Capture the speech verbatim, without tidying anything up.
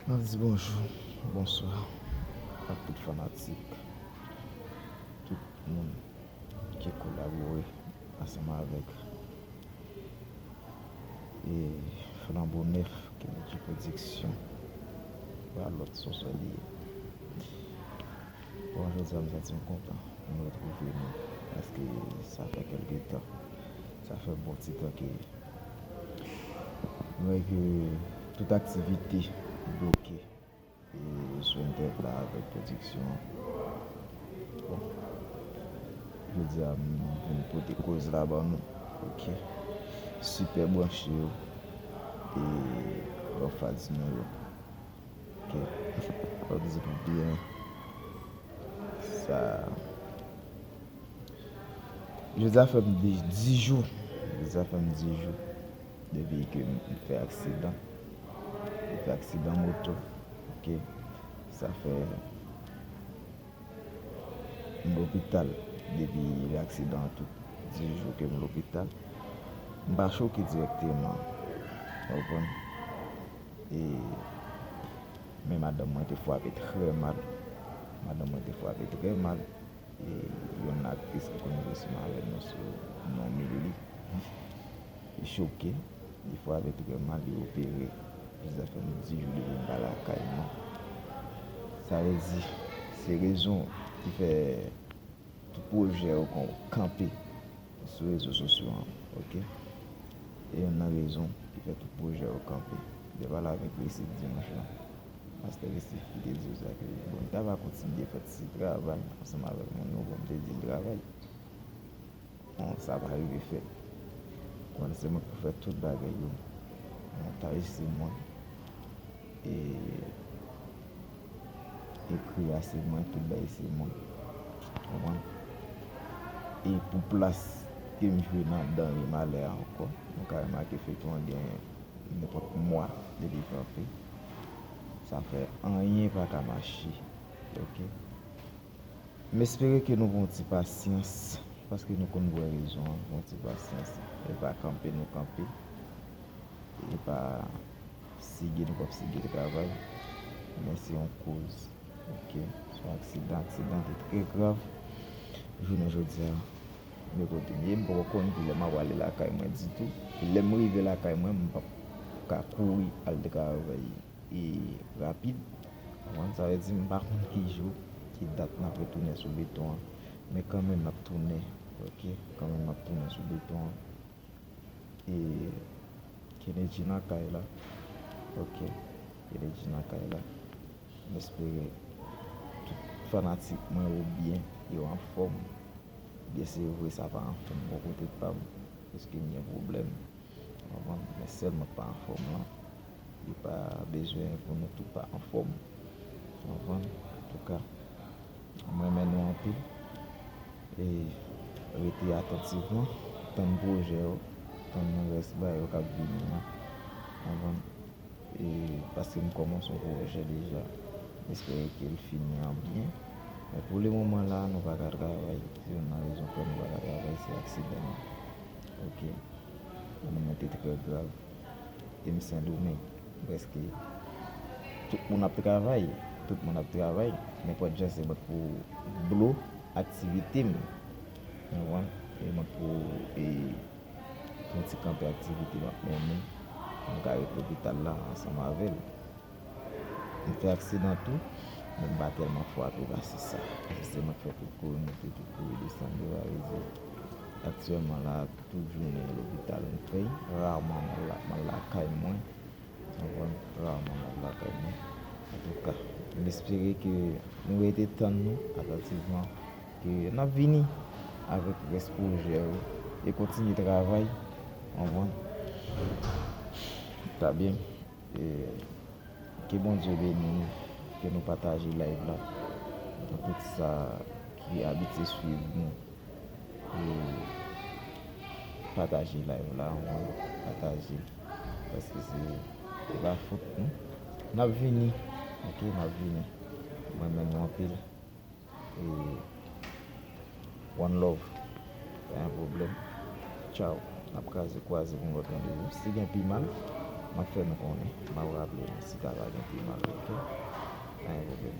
N ap di bonjou, bonswa ak tout fanatik, tout moun ki kolabore ansanm avèk e Flanbo Nèf, Kennedy Production, pa lòt sosò li ye. Bon, jodi a m santi m kontan pou m retwouve nou, paske sa fè kèlke tan, sa fè bon ti tan ke nou wè ke tout aktivite bloke e sou entèv la avèk pwodiksyon an. Bon, jodi a m vin pote koz la ban nou. Ok. Sipè branche yo e anfaz nou yo. Ok. Fò di nou byen sa. Jodi a fè m de- dis jou. Jodi a fè m dis jou depi ke m fè aksidan. M fè aksidan moto. Ok. Sa fè m lopital depi aksidan an tou. Dis jou ke m lopital. M pa choke dirèkteman. Ou konprann? E, men madanm mwen te frape trè mal. Madanm mwen te frape trè mal. E, youn nan aktris ki konn jwe ansanm avè nou sou non Milly, li choke. Li frape trè mal, li opere. Jodi a fè m dis jou depi m pa lakay mwen. Sa vle di, se rezon ki fè tout pwojè yo kon kanpe sou rezo sosyo an, ok? E youn nan rezon ki fè tout pwojè yo kanpe. M te pale avèk Resif dimanch lan. Pastè Resif ki te di w sa ke, bon, li ta va kontinye fè ti travay ansanm avèk moun yo, bon, m te di l travay. Bon, sa pa rive fèt. Bon, se mwen k pou fè tout bagay yo. Montaj se mwen. E ekri a se mwen, tout bagay se mwen. Konprann? E pou plas ke m jwe nan Danri Malè a ankò, nou ka remake feyton an gen nenpòt mwa depi l kanpe. Sa fè anyen pa ka mache. Ok? M espere ke nou gen yon ti pasyans, paske nou konn bwè rezon an, gen yon ti pasyans. E pa kanpe nou kanpe, e pa sige nou p ap sige travay, men se yon koz, ok? Se yon aksidan, aksidan ki trè grav. Jounen jodi a, men kote m ye, m poko konn kilè m a prale lakay mwen ditou. Lè m rive lakay mwen, m p ap ka kouri al travay e rapid. Konprann? Sa vle di m pa konn ki jou, ki dat n ap retounen sou beton an. Men kanmenm n ap tounen, ok? Kanmenm n ap tounen sou beton an. E Kennedy nan kay la. Ok. Kennedy nan kay la. M espere tout fanatik mwen yo byen, yo anfòm. Byen, se vre, sa pa anfòm bò kote pa m, paske m gen pwoblèm. Konprann? Men sèl mwen k pa anfòm lan, li pa bezwen pou nou tout pa anfòm. Konprann? Antouka, m renmen nou anpil. E rete atantivman, tann pwojè yo, tann rès bagay yo k ap vini an. Konprann? E paske m kòmanse yon pwojè deja. M espere ke l fini an byen. Men pou le moman la, nou pa ka travay. Se youn nan rezon fè nou pa ka travay, se aksidan an. Ok. Moman an te trè grav. E m Sendomeng. Prèske tout moun ap travay. Tout moun ap travay. Nenpòt jan se mwen k pou blo aktivite m. Ou konprann? E mwen k pou, e, fè yon ti kanpe aktivite m ap mennen pou m ka ret lopital la ansanm avè l. M fè aksidan tou, men m pa tèlman frape pase sa. Se mwen k fè tout kouri monte, tout kouri desann, yo pa vle di. Aktyèlman la, tout jounen lopital m fè, raman m al la, m al lakay mwen. Ou konprann? Raman m al lakay mwen. Antouka, m espere ke nou rete tann nou atantivman, ke n ap vini avèk rès pwojè yo e kontinye travay. Ou konprann? Ta byen. E ke Bondye beni nou, ke nou pataje live la. Pou tout sa ki abitye swiv nou, e pataje live la, wi, pataje. Paske se, se pa fòt nou. N ap vini, ok, n ap vini. M renmen nou anpil. E one love. Pa gen pwoblèm. Tchaw. N ap kraze kwaze pou yon lòt randevou. Si gen pi mal, M ap fè nou konnen, m ap raple nou si ta pa gen pi mal, oke? Pa gen pwoblèm.